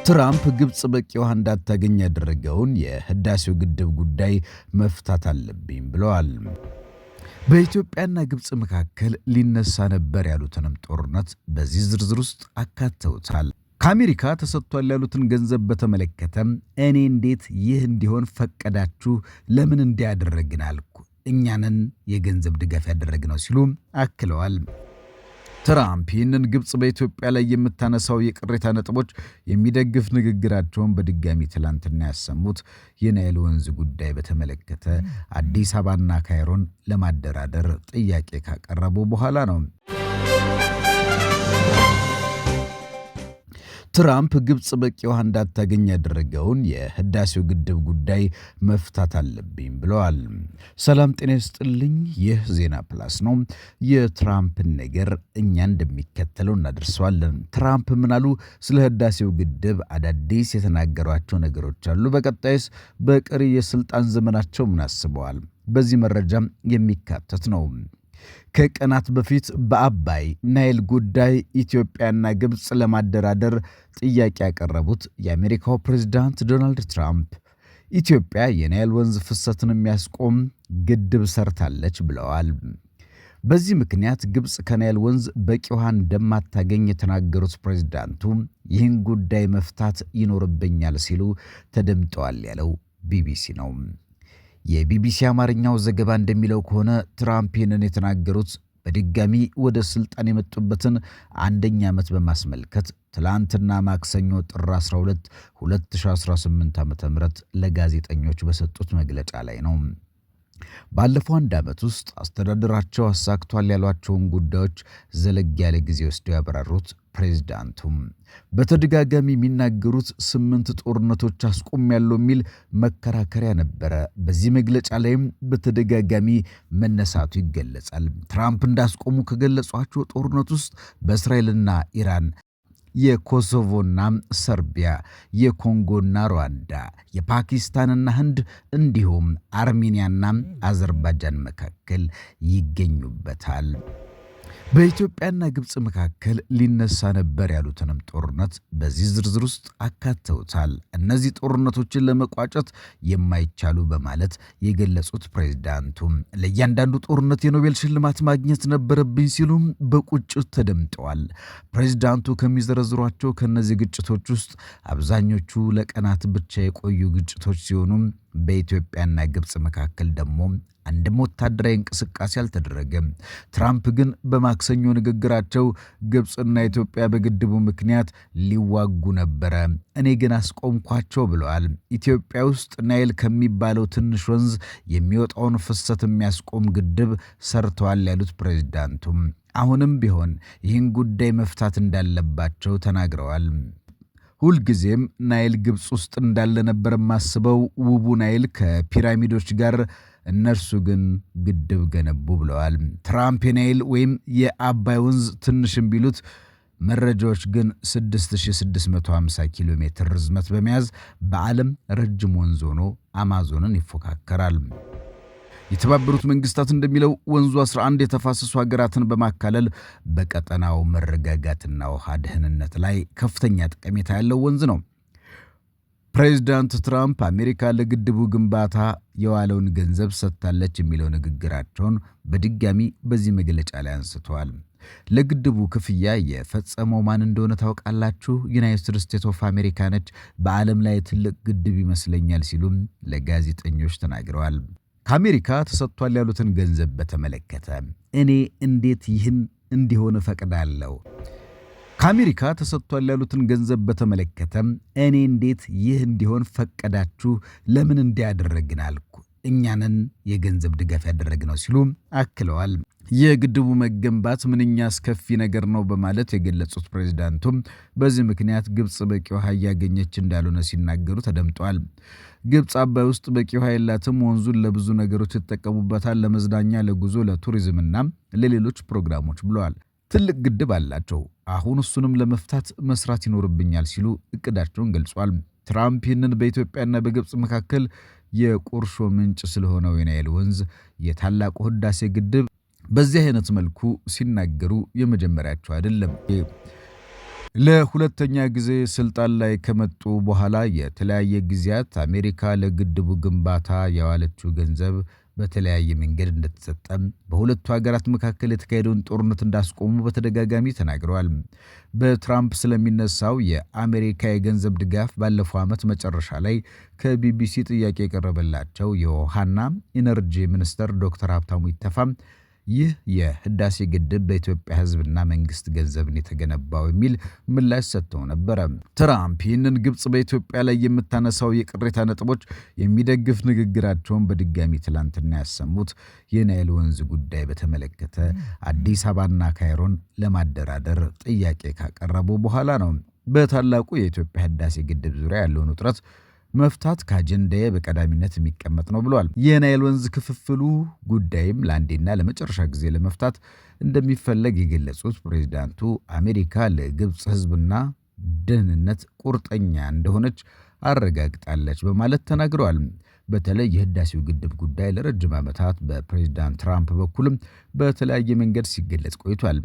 ትራምፕ ግብፅ በቂ ውሃ እንዳታገኝ ያደረገውን የህዳሴው ግድብ ጉዳይ መፍታት አለብኝ ብለዋል። በኢትዮጵያና ግብፅ መካከል ሊነሳ ነበር ያሉትንም ጦርነት በዚህ ዝርዝር ውስጥ አካተውታል። ከአሜሪካ ተሰጥቷል ያሉትን ገንዘብ በተመለከተም እኔ እንዴት ይህ እንዲሆን ፈቀዳችሁ? ለምን እንዲያደረግን አልኩ። እኛንን የገንዘብ ድጋፍ ያደረግነው ሲሉ አክለዋል። ትራምፕ ይህንን ግብፅ በኢትዮጵያ ላይ የምታነሳው የቅሬታ ነጥቦች የሚደግፍ ንግግራቸውን በድጋሚ ትላንትና ያሰሙት የናይል ወንዝ ጉዳይ በተመለከተ አዲስ አበባና ካይሮን ለማደራደር ጥያቄ ካቀረቡ በኋላ ነው። ትራምፕ ግብፅ በቂ ውሃ እንዳታገኝ ያደረገውን የህዳሴው ግድብ ጉዳይ መፍታት አለብኝ ብለዋል። ሰላም ጤና ይስጥልኝ። ይህ ዜና ፕላስ ነው። የትራምፕን ነገር እኛ እንደሚከተለው እናደርሰዋለን። ትራምፕ ምን አሉ? ስለ ህዳሴው ግድብ አዳዲስ የተናገሯቸው ነገሮች አሉ። በቀጣይስ በቀሪ የስልጣን ዘመናቸው ምን አስበዋል? በዚህ መረጃም የሚካተት ነው። ከቀናት በፊት በአባይ ናይል ጉዳይ ኢትዮጵያና ግብፅ ለማደራደር ጥያቄ ያቀረቡት የአሜሪካው ፕሬዝዳንት ዶናልድ ትራምፕ ኢትዮጵያ የናይል ወንዝ ፍሰትን የሚያስቆም ግድብ ሰርታለች ብለዋል። በዚህ ምክንያት ግብፅ ከናይል ወንዝ በቂ ውሃ እንደማታገኝ የተናገሩት ፕሬዝዳንቱ ይህን ጉዳይ መፍታት ይኖርብኛል ሲሉ ተደምጠዋል ያለው ቢቢሲ ነው። የቢቢሲ አማርኛው ዘገባ እንደሚለው ከሆነ ትራምፕ ይህንን የተናገሩት በድጋሚ ወደ ስልጣን የመጡበትን አንደኛ ዓመት በማስመልከት ትላንትና ማክሰኞ ጥር 12 2018 ዓ.ም ለጋዜጠኞች በሰጡት መግለጫ ላይ ነው። ባለፈው አንድ ዓመት ውስጥ አስተዳደራቸው አሳክቷል ያሏቸውን ጉዳዮች ዘለግ ያለ ጊዜ ወስደው ያብራሩት ፕሬዝዳንቱም በተደጋጋሚ የሚናገሩት 8 ጦርነቶች አስቆሜያለሁ የሚል መከራከሪያ ነበረ። በዚህ መግለጫ ላይም በተደጋጋሚ መነሳቱ ይገለጻል። ትራምፕ እንዳስቆሙ ከገለጿቸው ጦርነት ውስጥ በእስራኤልና ኢራን፣ የኮሶቮና ሰርቢያ፣ የኮንጎና ሩዋንዳ፣ የፓኪስታንና ህንድ እንዲሁም አርሜኒያና አዘርባይጃን መካከል ይገኙበታል። በኢትዮጵያና ግብፅ መካከል ሊነሳ ነበር ያሉትንም ጦርነት በዚህ ዝርዝር ውስጥ አካተውታል። እነዚህ ጦርነቶችን ለመቋጨት የማይቻሉ በማለት የገለጹት ፕሬዝዳንቱ ለእያንዳንዱ ጦርነት የኖቤል ሽልማት ማግኘት ነበረብኝ ሲሉም በቁጭት ተደምጠዋል። ፕሬዝዳንቱ ከሚዘረዝሯቸው ከእነዚህ ግጭቶች ውስጥ አብዛኞቹ ለቀናት ብቻ የቆዩ ግጭቶች ሲሆኑ በኢትዮጵያና ግብፅ መካከል ደግሞ አንድም ወታደራዊ እንቅስቃሴ አልተደረገም። ትራምፕ ግን በማክሰኞ ንግግራቸው ግብፅና ኢትዮጵያ በግድቡ ምክንያት ሊዋጉ ነበረ፣ እኔ ግን አስቆምኳቸው ብለዋል። ኢትዮጵያ ውስጥ ናይል ከሚባለው ትንሽ ወንዝ የሚወጣውን ፍሰት የሚያስቆም ግድብ ሰርተዋል ያሉት ፕሬዚዳንቱም አሁንም ቢሆን ይህን ጉዳይ መፍታት እንዳለባቸው ተናግረዋል። ሁልጊዜም ናይል ግብፅ ውስጥ እንዳለ ነበር የማስበው፣ ውቡ ናይል ከፒራሚዶች ጋር፣ እነርሱ ግን ግድብ ገነቡ ብለዋል። ትራምፕ የናይል ወይም የአባይ ወንዝ ትንሽም ቢሉት መረጃዎች ግን 6650 ኪሎ ሜትር ርዝመት በመያዝ በዓለም ረጅም ወንዝ ሆኖ አማዞንን ይፎካከራል። የተባበሩት መንግስታት እንደሚለው ወንዙ 11 የተፋሰሱ ሀገራትን በማካለል በቀጠናው መረጋጋትና ውሃ ደህንነት ላይ ከፍተኛ ጠቀሜታ ያለው ወንዝ ነው። ፕሬዚዳንት ትራምፕ አሜሪካ ለግድቡ ግንባታ የዋለውን ገንዘብ ሰጥታለች የሚለው ንግግራቸውን በድጋሚ በዚህ መግለጫ ላይ አንስተዋል። ለግድቡ ክፍያ የፈጸመው ማን እንደሆነ ታውቃላችሁ? ዩናይትድ ስቴትስ ኦፍ አሜሪካ ነች። በዓለም ላይ ትልቅ ግድብ ይመስለኛል ሲሉም ለጋዜጠኞች ተናግረዋል። ከአሜሪካ ተሰጥቷል ያሉትን ገንዘብ በተመለከተ እኔ እንዴት ይህን እንዲሆን እፈቅዳለሁ? ከአሜሪካ ተሰጥቷል ያሉትን ገንዘብ በተመለከተ እኔ እንዴት ይህ እንዲሆን ፈቀዳችሁ? ለምን እንዲያደረግን አልኩ። እኛንን የገንዘብ ድጋፍ ያደረግነው ሲሉ አክለዋል። የግድቡ መገንባት ምንኛ አስከፊ ነገር ነው በማለት የገለጹት ፕሬዚዳንቱም በዚህ ምክንያት ግብፅ በቂ ውሃ እያገኘች እንዳልሆነ ሲናገሩ ተደምጠዋል። ግብፅ አባይ ውስጥ በቂ ውሃ የላትም። ወንዙን ለብዙ ነገሮች ይጠቀሙበታል፣ ለመዝናኛ፣ ለጉዞ፣ ለቱሪዝምና ለሌሎች ፕሮግራሞች ብለዋል። ትልቅ ግድብ አላቸው። አሁን እሱንም ለመፍታት መስራት ይኖርብኛል ሲሉ እቅዳቸውን ገልጿል። ትራምፕ ይህንን በኢትዮጵያና በግብፅ መካከል የቁርሾ ምንጭ ስለሆነው የናይል ወንዝ የታላቁ ህዳሴ ግድብ በዚህ አይነት መልኩ ሲናገሩ የመጀመሪያቸው አይደለም። ለሁለተኛ ጊዜ ስልጣን ላይ ከመጡ በኋላ የተለያየ ጊዜያት አሜሪካ ለግድቡ ግንባታ የዋለችው ገንዘብ በተለያየ መንገድ እንደተሰጠም፣ በሁለቱ ሀገራት መካከል የተካሄደውን ጦርነት እንዳስቆሙ በተደጋጋሚ ተናግረዋል። በትራምፕ ስለሚነሳው የአሜሪካ የገንዘብ ድጋፍ ባለፈው ዓመት መጨረሻ ላይ ከቢቢሲ ጥያቄ የቀረበላቸው የውሃና ኢነርጂ ሚኒስትር ዶክተር ሀብታሙ ኢተፋም ይህ የህዳሴ ግድብ በኢትዮጵያ ሕዝብና መንግስት ገንዘብን የተገነባው የሚል ምላሽ ሰጥተው ነበረ። ትራምፕ ይህንን ግብፅ በኢትዮጵያ ላይ የምታነሳው የቅሬታ ነጥቦች የሚደግፍ ንግግራቸውን በድጋሚ ትላንትና ያሰሙት የናይል ወንዝ ጉዳይ በተመለከተ አዲስ አበባና ካይሮን ለማደራደር ጥያቄ ካቀረቡ በኋላ ነው። በታላቁ የኢትዮጵያ ህዳሴ ግድብ ዙሪያ ያለውን ውጥረት መፍታት ከአጀንዳዬ በቀዳሚነት የሚቀመጥ ነው ብሏል። የናይል ወንዝ ክፍፍሉ ጉዳይም ለአንዴና ለመጨረሻ ጊዜ ለመፍታት እንደሚፈለግ የገለጹት ፕሬዚዳንቱ አሜሪካ ለግብፅ ሕዝብና ደህንነት ቁርጠኛ እንደሆነች አረጋግጣለች በማለት ተናግረዋል። በተለይ የህዳሴው ግድብ ጉዳይ ለረጅም ዓመታት በፕሬዚዳንት ትራምፕ በኩልም በተለያየ መንገድ ሲገለጽ ቆይቷል።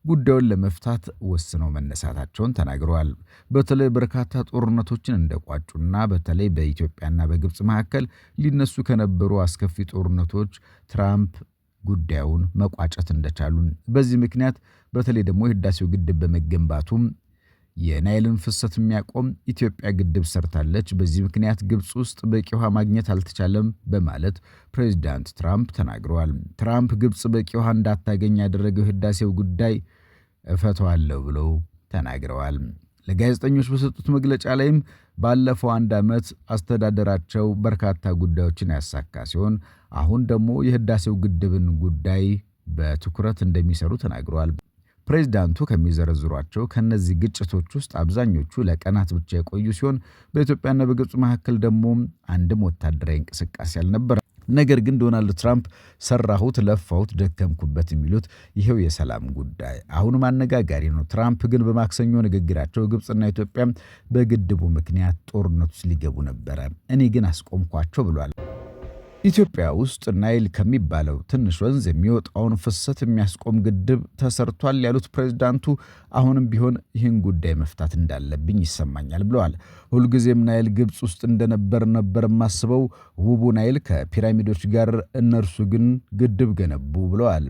ጉዳዩን ለመፍታት ወስነው መነሳታቸውን ተናግረዋል። በተለይ በርካታ ጦርነቶችን እንደቋጩና በተለይ በኢትዮጵያና በግብፅ መካከል ሊነሱ ከነበሩ አስከፊ ጦርነቶች ትራምፕ ጉዳዩን መቋጨት እንደቻሉ፣ በዚህ ምክንያት በተለይ ደግሞ የህዳሴው ግድብ በመገንባቱም የናይልን ፍሰት የሚያቆም ኢትዮጵያ ግድብ ሰርታለች፣ በዚህ ምክንያት ግብፅ ውስጥ በቂ ውሃ ማግኘት አልተቻለም በማለት ፕሬዚዳንት ትራምፕ ተናግረዋል። ትራምፕ ግብፅ በቂ ውሃ እንዳታገኝ ያደረገው የህዳሴው ጉዳይ እፈተዋለሁ ብለው ተናግረዋል። ለጋዜጠኞች በሰጡት መግለጫ ላይም ባለፈው አንድ ዓመት አስተዳደራቸው በርካታ ጉዳዮችን ያሳካ ሲሆን አሁን ደግሞ የህዳሴው ግድብን ጉዳይ በትኩረት እንደሚሰሩ ተናግረዋል። ፕሬዚዳንቱ ከሚዘረዝሯቸው ከእነዚህ ግጭቶች ውስጥ አብዛኞቹ ለቀናት ብቻ የቆዩ ሲሆን በኢትዮጵያና በግብፅ መካከል ደግሞ አንድም ወታደራዊ እንቅስቃሴ አልነበረም። ነገር ግን ዶናልድ ትራምፕ ሰራሁት፣ ለፋሁት፣ ደከምኩበት የሚሉት ይኸው የሰላም ጉዳይ አሁንም አነጋጋሪ ነው። ትራምፕ ግን በማክሰኞ ንግግራቸው ግብፅና ኢትዮጵያ በግድቡ ምክንያት ጦርነት ውስጥ ሊገቡ ነበረ፣ እኔ ግን አስቆምኳቸው ብሏል። ኢትዮጵያ ውስጥ ናይል ከሚባለው ትንሽ ወንዝ የሚወጣውን ፍሰት የሚያስቆም ግድብ ተሰርቷል ያሉት ፕሬዝዳንቱ አሁንም ቢሆን ይህን ጉዳይ መፍታት እንዳለብኝ ይሰማኛል ብለዋል። ሁልጊዜም ናይል ግብፅ ውስጥ እንደነበር ነበር የማስበው፣ ውቡ ናይል ከፒራሚዶች ጋር፣ እነርሱ ግን ግድብ ገነቡ ብለዋል።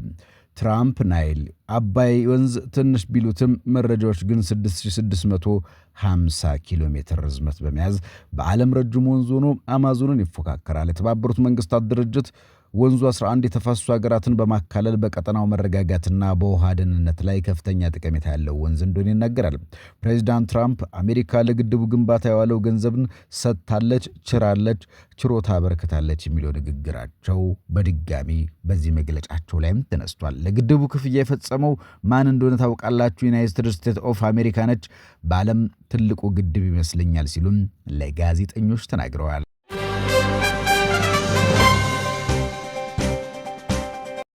ትራምፕ ናይል አባይ ወንዝ ትንሽ ቢሉትም መረጃዎች ግን 6650 ኪሎ ሜትር ርዝመት በመያዝ በዓለም ረጅም ወንዝ ሆኖ አማዞንን ይፎካከራል። የተባበሩት መንግስታት ድርጅት ወንዙ 11 የተፋሰሱ ሀገራትን በማካለል በቀጠናው መረጋጋትና በውሃ ደህንነት ላይ ከፍተኛ ጠቀሜታ ያለው ወንዝ እንደሆነ ይናገራል። ፕሬዚዳንት ትራምፕ አሜሪካ ለግድቡ ግንባታ የዋለው ገንዘብን ሰጥታለች፣ ችራለች፣ ችሮታ አበርክታለች የሚለው ንግግራቸው በድጋሚ በዚህ መግለጫቸው ላይም ተነስቷል። ለግድቡ ክፍያ የፈጸመው ማን እንደሆነ ታውቃላችሁ? ዩናይትድ ስቴትስ ኦፍ አሜሪካ ነች። በዓለም ትልቁ ግድብ ይመስለኛል ሲሉም ለጋዜጠኞች ተናግረዋል።